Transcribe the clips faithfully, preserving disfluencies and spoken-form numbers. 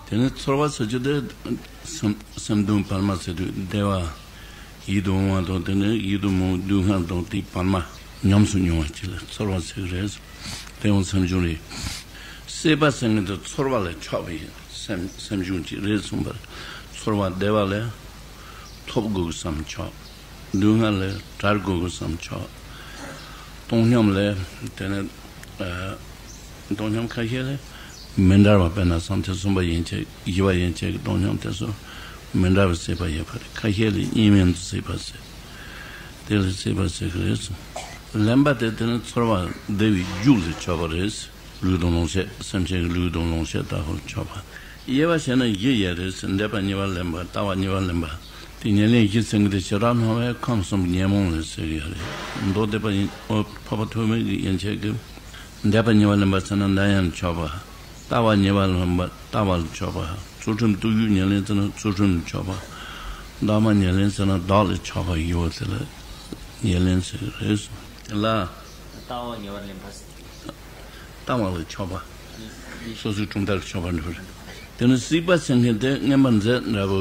དེ་ནས་ཚོར་བ་ཟེར་རྒྱུ་དེ་སེམས་སེམས་གདུང་བར་མ་ཟེར་དུས་བདེ་བ་ཡིད་དུ་འོང་བ་དང་དེ་ནས་ཡིད་དུ་མི་འོང་སྡུག་བསྔལ་དང་དེའི་བར་མ་ཉམས་སུ་མྱོང་བ་ཅིག་ལ་ཚོར་བ་ཟེར་གི་རེད། དེ་ཡང་སེམས་བྱུང་རེད། སྲེད་པ་ཟེར་མཁན་དེ་ཚོར་བ་ལས་ཆགས་པའི་སེམས་སེམས་བྱུང་ཅིག་རེད་གསུངས་པར། ཚོར་བ་བདེ་བ་ལས་ཐོབ་དགོས་བསམ་ཆགས། སྡུག་བསྔལ་ལས་བྲལ་དགོས་བསམ་ཆགས། སྟོང་ཉམས་ལས་དེ་ནས་ཨ། སྟོང་ཉམས་ཁ་ཤས་ལས་མི་འདྲ་བ། དཔེར་ན་སམ་ཐེ་གསུམ་པ་ཡན་ཆད་བཞི་པ་ཡན་ཆད་ཀྱི་སྟོང་ཉམས་དེ་ཚོ་མི་འདྲ་བའི་སྲེད་པ་ཡོད་པ་རེད། ཁ་ཤས་ལས་གཉིས་མིན་དུ་སྲེད་པ་ཟེར། དེ་ལ་སྲེད་པ་ཟེར་གི་རེད་གསུངས། ལེན་པ་དེ་དེ་ནི་ཚོར་བ་བདེ་བའི་རྒྱུ་ལ་ཆགས་པ་རེད། ལུས་དང་ལོངས་སྤྱོད། སེམས་ཅན་གྱི་ལུས་དང་ལོངས་སྤྱོད་ལྟ་བུར་ཆགས་པ། དབྱེ་བ་བྱས་ན་བཞི་ཡོད་རེད། འདས་པ་ཉེ་བར་ལེན་པ། ལྟ་བ་ཉེ་བར་ལེན་པ། དེ་ཉེར་ལེན་བཞི་ཟེར་གི་དེ་བྱེ་བྲག་སྣང་བའི་ཁམས་གསུམ་ཉོན་མོངས་ལས་ཟེར་གི་ཡོད་རེད། མདོ་སྡེ་པ་ཡིན། འོ་འཕགས་པ་ཐོགས་མེད་ཀྱི་ཡན་ཆད་ཀྱི། འདས་པ་ཉེ་བར་ལེན་པ་ཟེར་ན་འདས་ཡང་ཆགས་པ། ལྟ་བ་ཉེ་བར་ལེན་པ་ལྟ་བ་ལ་ཆགས་པ། ཚུལ་ཁྲིམས་བརྟུལ་ཞུགས་ཉེར་ལེན་ཟེར་ན་ཚུལ་ཁྲིམས་ལ་ཆགས་པ། བདག་མེད་ཉེར་ལེན་ཟེར་ན་བདག་ལ་ཆགས་པ་ཡོད་པ་དེ་ལ་ཉེར་ལེན་ཟེར་གི་རེད་གསུངས། དེ་ལ། ལྟ་བ་ཉེ་བར་ལེན་པ་ཟེར། ལྟ་བ་ལ་ཆགས་པ། སོ་སོའི་གྲུབ་མཐའ་ལ་ཆགས་པ་འགྲོ་རེད། དེ་ནི་སྲེད་པ་ཟེར་མཁན་དེ་སྔོན་མ་མཛད་འདྲ་པོ།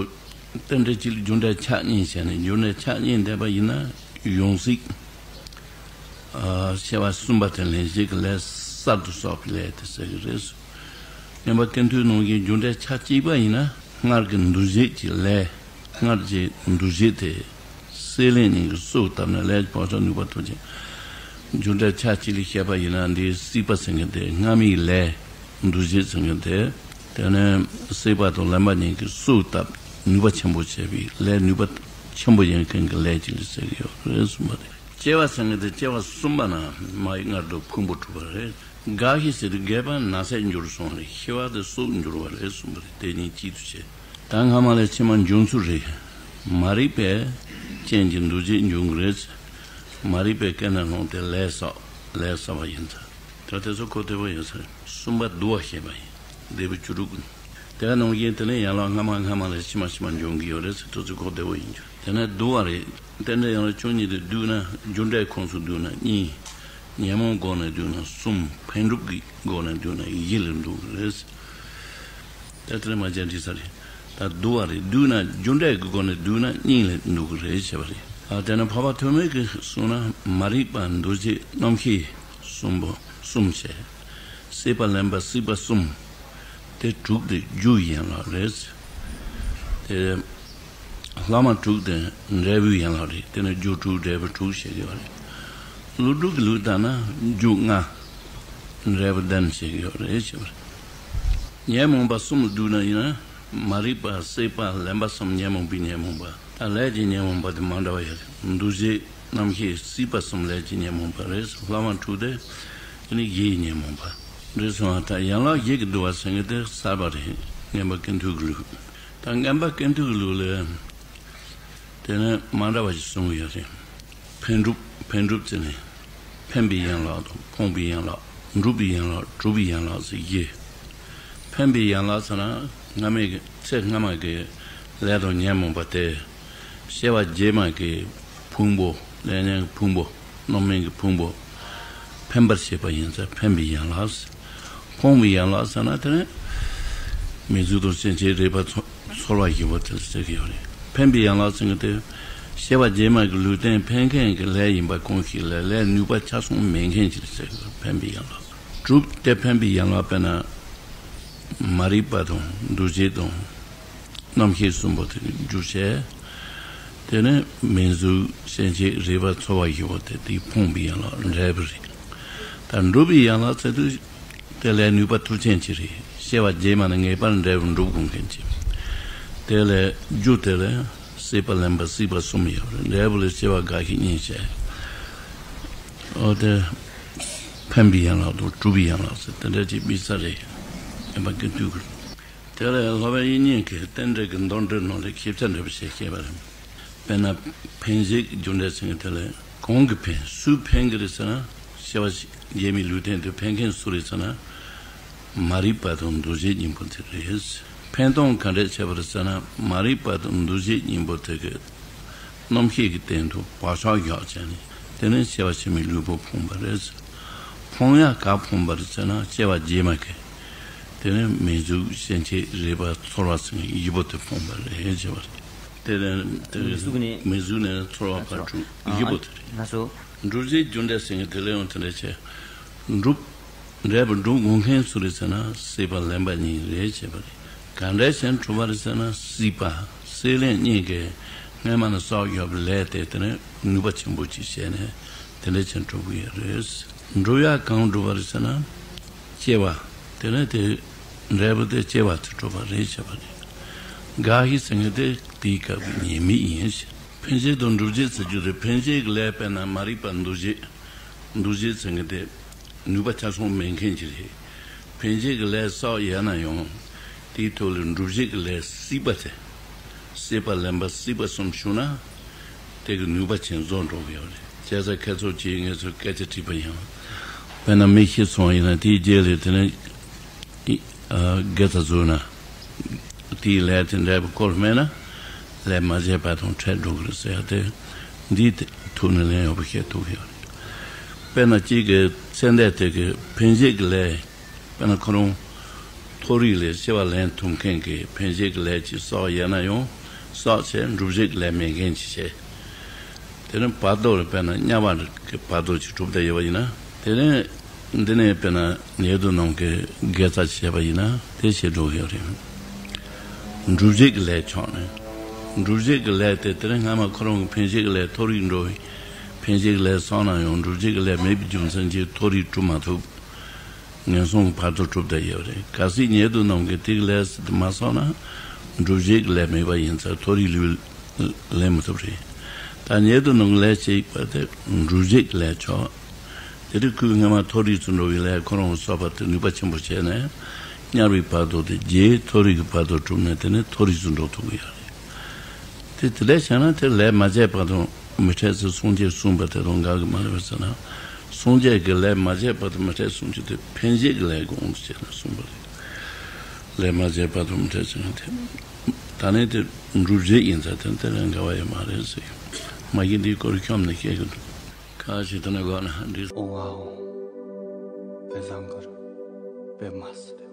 རྟེན་འབྲེལ་གཅིག་ལ་རྒྱུ་འབྲས་ཆ་གཉིས་བྱས་ནས། རྒྱུ་འབྲས་ཆ་གཉིས་འདས་པ་ཡིན་ན་ཡང་སྲིད། ཨ། སྐྱེ་བ་གསུམ་པ་དེ་ལེན་བྱེད་ཀྱི་ལས་གསར་དུ་བསགས་པའི་ལས་དེ་ཟེར་གྱི་རེད། སྔོན་པ་ཀུན་འདུས་ནང་བཞིན་རྒྱུ་འབྲས་ཆ་གཅིག་པ་ཡིན་ན་སྔར་གྱི་འདུ་བྱེད་ཀྱི་ལས། སྔར་གྱི་འདུ་བྱེད་དེ་སྲེད་ལེན་གཉིས་ཀྱིས་གསོས་བཏབ་ནས་ལས་ཀྱི་བག་ཆགས་ནུས་པ་ཐོབ་ཅིང་། རྒྱུ་འབྲས་ཆ་གཅིག་ལ་བཤད་པ་ཡིན་ན། འདིའི་སྲེད་པ་ཟེར་མཁན་དེ་སྔ་མའི་ལས། འདུ་བྱེད་ཟེར་མཁན་དེ། དེ་ནས་སྲེད་པ་དང་ལེན་པ་གཉིས་ཀྱིས་གསོས་བཏབ། ནུས་པ་ཆེན་པོ་བྱས་པའི་ལས། ནུས་པ་ཆེན་པོ་ཡིན་མཁན་གྱི་ལས་ཅིག་ལ་ཟེར་གྱི་ཡོད་རེད་གསུངས་པ་རེད། སྐྱེ་བ་ཟེར་མཁན་དེ་སྐྱེ་བ་གསུམ་པ་ན་མ་ཡི་མངལ་དུ་ཕུང་པོ་གྲུབ་པ་རེད། རྒ་ཤི་ཟེར་དུས་རྒས་པ་ན་ཚས་འགྱུར་སོང་བ་རེད། ཤི་བ་དེ་སྲོག་འགྱུར་བ་རེད་གསུངས་པ་རེད། དེ་གཉིས་གཅིག་ཏུ་བྱས། ད་སྔ་མ་ལས་ཕྱི་མ་འབྱུང་ཚུལ་རེད། མ་རིག་པའི་རྐྱེན་གྱིས་འདུ་བྱེད་འབྱུང་གི་རེད། མ་རིག་པའི་རྐྱེན་ལ་ལྷུང་སྟེ་ལས་བསགས། ལས་བསགས་པ་ཡིན་ཙང་། ད་དེ་ཚོ་གོ་བདེ་པོ་ཡོད་ས་རེད། གསུམ་པ་བསྡུ་བ་བཤད་པ་ཡིན། འདས་པའི་བཅུ་དྲུག་གི། དེ་ག་ནང་བཞིན་དེ་ནས་ཡན་ལག་སྔ་མ་སྔ་མ་ལས་ཕྱི་མ་ཕྱི་མ་འབྱུང་གི་ཡོད་རེད་ཟེར། དེ་ཚོ་གོ་བདེ་པོ་ཡིན་རྒྱུ། དེ་ནས་བསྡུ་བ་རེད། རྟེན་འབྲེལ་ཡན་ལག་བཅུ་གཉིས་དེ་བསྡུས་ན། རྒྱུ་འབྲས་ཁོངས་སུ་བསྡུས་ན་གཉིས། ཉོན་མོངས་སྒོ་ནས་བསྡུས་ན་གསུམ། འཕེན་སྒྲུབ་ཀྱི་སྒོ་ནས་བསྡུས་ན་བཞི་ལ་འདུ་གི་རེད། ད་དེ་ནས་མ་བྱས་འགྲིག་ས་རེད། ད་བསྡུ་བ་རེད། བསྡུས་ན་རྒྱུ་འབྲས་ཀྱི་སྒོ་ནས་བསྡུས་ན་གཉིས་ལ་འདུ་གི་རེད་བྱས་པ་རེད། ཨ། དེ་ནས་འཕགས་པ་ཐོགས་མེད་ཀྱིས་གསུངས་ན། མ་རིག་པ་འདུ་བྱེད་རྣམ་ཤེས་གསུམ་པོ་གསུམ་བྱས། སྲེད་པ་ལེན་པ་སྲེད་པ་གསུམ། དེ་དྲུག་དེ་རྒྱུའི་ཡན་ལག་རེད། དེ་ལྷག་མ་དྲུག་དེ་འབྲས་བུའི་ཡན་ལག་རེད། དེ་ནི་རྒྱུ་དྲུག་འབྲས་བུ་དྲུག་བཤད་ཀྱི་ཡོད་རེད། ཀླུ་སྒྲུབ་ཀྱི་ལུགས་ལྟར་ན་རྒྱུ་ལྔ། འབྲས་བུ་བདུན་བཤད་ཀྱི་ཡོད་རེད་ཟེར་བ་རེད། ཉོན་མོངས་པ་གསུམ་ལ་བསྡུས་ན་ཡིན་ན། མ་རིག་པ་སྲེད་པ་ལེན་པ་གསུམ་ཉོན་མོངས་པའི་ཉོན་མོངས་པ། ད་ལས་ཀྱི་ཉོན་མོངས་པ་དེ་མ་འདྲ་བ་ཡོད་རེད། འདུ་བྱེད་རྣམ་ཤེས་སྲེད་པ་གསུམ་ལས་ཀྱི་ཉོན་མོངས་པ་རེད། ལྷག་མ་དྲུག་དེ་དེ་ནི་བཞིའི་ཉོན་མོངས་པ་རེད་གསུངས་པ། ད་ཡན་ལག་བཞི་གི་བསྡུ་བ་ཟེར་མཁན་དེ་གསར་པ་རེད། སྔོན་པ་ཀུན་འདུས་ཀྱི་ལུགས། ད་སྔོན་པ་ཀུན་འདུས་ཀྱི་ལུགས་ལ་དེ་ནི་མ་འདྲ་བ་ཞིག་གསུང་གི་ཡོད་རེད། འཕེན་སྒྲུབ། འཕེན་སྒྲུབ་ཟེར་ནས། འཕེན་པའི་ཡན་ལག་དང་ཕོངས་པའི་ཡན་ལག་འགྲུབ་པའི་ཡན་ལག་གྲུབ་པའི་ཡན་ལག་ཟེར་གྱི། འཕེན་པའི་ཡན་ལག་ཟེར་ན་སྔ་མའི་གི་ཚེ་སྔ་མ་གི་ལས་དང་ཉོན་མོངས་པ་དེ། སྐྱེ་བ་རྗེས་མ་གི་ཕུང་པོ། ལས་ཉོན་གྱི་ཕུང་པོ། རྣམ་སྨིན་གྱི་ཕུང་པོ་འཕེན་པར་བྱེད་པ་ཡིན་ཙང་འཕེན་པའི་ཡན་ལག་ཟེར། ཕོངས་པའི་ཡན་ལག་ཟེར་ན་དེ་ནི་མིང་གཟུགས་དང་སྐྱེ་མཆེད་རེག་པ་ཚོར་ཚོར་བ་བཞི་པོ་དེ་ཟེར་གྱི་ཡོད་རེད། འཕེན་པའི་ཡན་ལག་ཟེར་མཁན་དེ་སྐྱེ་བ་རྗེས་མ་གི་ལུས་རྟེན་འཕེན་མཁན་གྱི་ལས་ཡིན་པ་གང་ཞིག་ལ་ལས་ནུས་པ་ཆ་ཚང་མེད་མཁན་ཅིག་ཟེར་གྱི་ཡོད་རེད། འཕེན་པའི་ཡན་ལག་གྲུབ་སྟེ་འཕེན་པའི་ཡན་ལག་དཔེར་ན་མ་རིག་པ་དང་འདུ་བྱེད་དང་རྣམ་ཤེས་གསུམ་པོ་དེ་འགྱུར་བྱས། དེ་ནས་མིང་གཟུགས་སྐྱེ་མཆེད་རེག་པ་ཚོར་བ་བཞི་པོ་དེ་དེའི་ཕོངས་པའི་ཡན་ལག་འབྲས་བུ་རེད། ད་འགྲུབ་པའི་ཡན་ལག་ཟེར་དུས། དེ་ལས་ནུས་པ་མཐུ་ཆེན་ཅིག་རེད། སྐྱེ་བ་རྗེས་མ་ནས་ངེས་པར་འབྲས་བུ་འགྲུབ་དགོས་མཁན་ཅིག་དེ་ལས་རྒྱུ་དེ་ལས་སྲེད་པ་ལེན་པ་སྲེད་པ་གསུམ་ཡོད་རེད། འབྲས་བུ་ལ་སྐྱེ་བ་རྒ་ཤི་གཉིས་བྱས། འོ་དེ་འཕེན་པའི་ཡན་ལག་དང་གྲུབ་པའི་ཡན་ལག་ཟེར་དེ་འདྲ་ཅིག་དམིགས་བསལ་རེད། ངེས་པ་ཀུན་འདུས་ཀྱི། དེ་ལས་སློབ་དཔོན་དབྱིག་གཉེན་གྱིས་རྟེན་འབྲེལ་གྱི་མདོར་བསྡུས་ནང་ལ་ཤེས་བྱ་འདྲ་པོ་ཞིག་བཤད་པ་རེད། དཔེར་ན། འཕེན་བྱེད་ཀྱི་རྒྱུ་འབྲས་ཟེར་མཁན་དེ་ལས་གང་གིས་འཕེན། སུས་འཕེན་གྱི་རེད་ཟེར་ན། སྐྱེ་བ་རྗེས་མའི་ལུས་རྟེན་དེ་འཕེན་མཁན་སུ་རེད་ཟེར་ན། མ་རིག་པ་དང་འདུ་བྱེད་གཉིས་པོ་དེ་རེད། འཕེན་སྟངས་ག་འདྲས་བྱས་པ་རེད་ཟེར་ན། མ་རིག་པ་དང་འདུ་བྱེད་གཉིས་པོ་དེ་གི་རྣམ་ཤེས་ཀྱི་སྟེང་དུ་བག་ཆགས་བཞག་བྱས་ནས་དེ་ནས་སྐྱེ་བ་ཕྱི་མའི་ལུས་པོ་ཕུང་བ་རེད། ཕུང་ཡ་ག་ཕུང་བ་རེད་ཟེར་ན། སྐྱེ་བ་རྗེས་མ་གི། དེ་ནས་མི་གཟུགས་སྐྱེ་མཆེད་རེག་པ་ཚོར་བ་ཟེར་མཁན་བཞི་པོ་དེ་སྤངས་པ་རེད་ཅེས་པ་རེད། དེ་ནས་དེ་མི་གཟུགས་ནས་མི་གཟུགས་ནས་ཚོར་བ་བར་དུ་བཞི་པོ་དེ་རེད། ལགས་སོ། སྒྲུབ་བྱེད་རྒྱུ་འབྲས་ཟེར་མཁན་དེ་ལ་ཡང་དེ་འདྲ་བྱས། སྒྲུབ། འབྲས་བུ་སྒྲུབ་དགོས་མཁན་སུ་རེད་ཟེར་ན་སྲེད་པ་ལེན་པ་གཉིས་རེད་ཅེས་པ་རེད། ག་འདྲ་བྱས་ནས་གྲུབ་པ་རེད་ཟེར་ན་སྲིད་པ་སྲེད་ལེན་གཉིས་ཀྱི་སྔ་མ་ནས་བསགས་ཡོད་པའི་ལས་དེ་དེ་ནས་ནུས་པ་ཆེན་པོ་ཅིག་བྱས་ནས་དེ་འདྲ་བྱས་ནས་གྲུབ་ཀྱི་ཡོད་རེད། སྒྲུབ་ཡག་གང་སྒྲུབ་པ་རེད་ཟེར་ན། སྐྱེ་བ། དེ་ནས་དེ་འབྲས་བུ་དེ་སྐྱེ་བ་དེ་གྲུབ་པ་རེད་བྱས་པ་རེད། དགག་གཞི་ཟེར་མཁན་དེ་དེའི་སྐབས་ཀྱི་ཉེས་དམིགས་ཡིན་ཞེས། འཕེན་བྱེད་དང་སྒྲུབ་བྱེད་ཟེར་རྒྱུ་དེ་འཕེན་བྱེད་ཀྱི་ལས་དཔེར་ན་མ་རིག་པ་འདུ་བྱེད། འདུ་བྱེད་ཟེར་མཁན་དེ་ནུས་པ་ཆ་ཚང་མེད་མཁན་ཅིག་རེད། འཕེན་བྱེད་ཀྱི་ལས་བསགས་ཡོད་ན་ཡང་དེའི་ཐོག་ལ་སྒྲུབ་བྱེད་ཀྱི་ལས་སྲིད་པ་དེ། སྲེད་པ་ལེན་པ་སྲིད་པ་གསུམ་ཞུགས་ན། དེ་གི་ནུས་པ་ཆེན་རྫོགས་འགྲོ་གི་ཡོད་རེད། བྱས་ཙང་ཁ་ཚོགས་ཀྱིས་ངེད་ཚོར་སྐད་ཆ་དྲིས་པ་ཡིན། དཔེར་ན་མི་ཤི་སོང་ཡིན་ན་དེའི་རྗེས་ལ་དེ་ནས་དགེ་རྩ་བཟོས་ན། དེའི་ལས་དེ་འབྲས་བུ་སྐོར་མེད་ན། ལས་མ་བྱས་པ་དང་ཕྲད་འགྲོ་གི་རེད་ཟེར་ཡ་དེ། འདིའི་ཐོག་ནས་ལན་ཡག་པོ་བཤད་ཐུབ་ཀྱི་ཡོད་རེད། དཔེར་ན་གཅིག་གི་ཚེ་འདས་དེ་གི་འཕེན་བྱེད་ཀྱི་ལས། དཔེར་ན་ཁོ་རང་མཐོ་རིས་ལས་སྐྱེ་བ་ལེན་ཐུབ་མཁན་གྱི་འཕེན་བྱེད་ཀྱི་ལས་ཀྱི་བསགས་ཡོད་ན་ཡང་བསགས་བྱས་སྒྲུབ་བྱེད་ཀྱི་ལས་མེད་མཁན་ཅིག་བྱས། དེ་ནས་བར་དོ་ལ་དཔེར་ན་དམྱལ་བ་གི་བར་དོ་ཅིག་གྲུབ་བསྡད་ཡོད་པ་ཡིན་ན། དེ་ནས་འདི་ནས་དཔེར་ན་ཉེ་དུ་རྣམས་ཀྱིས་དགེ་རྩ་བྱས་པ་ཡིན་ན་དེ་བྱེད་འགྲོ་གི་ཡོད་རེད། སྒྲུབ་བྱེད་ཀྱི་ལས་ཆགས་ནས། སྒྲུབ་བྱེད་ཀྱི་ལས་དེ་དེ་ནས་སྔ་མ་ཁོ་རང་གི་འཕེན་བྱེད་ཀྱི་ལས་མཐོ་རིས་འགྲོ་བའི་འཕེན་བྱེད་ཀྱི་ལས་བསགས་ན་ཡང་སྒྲུབ་བྱེད་ཀྱི་ལས་མེད་པའི་རྒྱུ་མཚན་གྱིས་མཐོ་རིས་གྲུབ་མ་ཐུབ། ངན་སོང་གི་བར་དོ་གྲུབ་བསྡད་ཡོད་རེད། གལ་སྲིད་ཉེ་དུ་རྣམས་ཀྱིས་དེ་གི་ལས་དེ་མ་བསགས་ན། སྒྲུབ་བྱེད་ཀྱི་ལས་མེད་པ་ཡིན་ཙང་མཐོ་རིས་ལུས་ལེན་མི་ཐུབ་རེད། ད་ཉེ་དུ་རྣམས་ཀྱི་ལས་བྱེད་པ་དེ་སྒྲུབ་བྱེད་ཀྱི་ལས་ཆགས། དེ་དུས་ཁོས་སྔ་མ་མཐོ་རིས་སུ་འགྲོ་བའི་ལས་ཁོ་རང་གིས་བསགས་པ་དེ་ནུས་པ་ཆེན་པོ་བྱས་ནས་དམྱལ་བའི་བར་དོ་དེ་བརྗེད། མཐོ་རིས་ཀྱི་བར་དོ་གྲུབ་ནས་དེ་ནས་མཐོ་རིས་སུ་འགྲོ་ཐུབ་ཀྱི་ཡོད་རེད། དེ་དེ་འདྲ་བྱས་ན་དེ་ལས་མ་བྱས་པ་དང་མི་འཕྲད་ཟེར་སངས་རྒྱས་གསུངས་པ་དེ་དང་འགལ་གྱི་མ་རེད་པས་ཟེར་ན། སངས་རྒྱས་ཀྱིས་ལས་མ་བྱས་པ་དང་མི་འཕྲད་གསུངས་རྒྱུ་དེ་འཕེན་བྱེད་ཀྱི་ལས་ཀྱི་དབང་དུ་བྱས་ནས་གསུངས་པ་རེད། ལས་མ་བྱས་པ་དང་མི་འཕྲད་ཟེར་མཁན་དེ། ད་ནི་དེ་སྒྲུབ་བྱེད་ཡིན་ཙང་དེ་དེ་ལས་འགལ་བ་ཡོད་མ་རེད་ཟེར། མ་གཞི་འདིའི་སྐོར་ཤོམ་ནས་བཤད་གི་འདུག་ཁ་ཞིག་དེ་ན་དགོས་ན་འདི། ཨོ་ཝའོ། དཔེ་བཟང་གི་རེད། དཔེ་མ་སྲིད།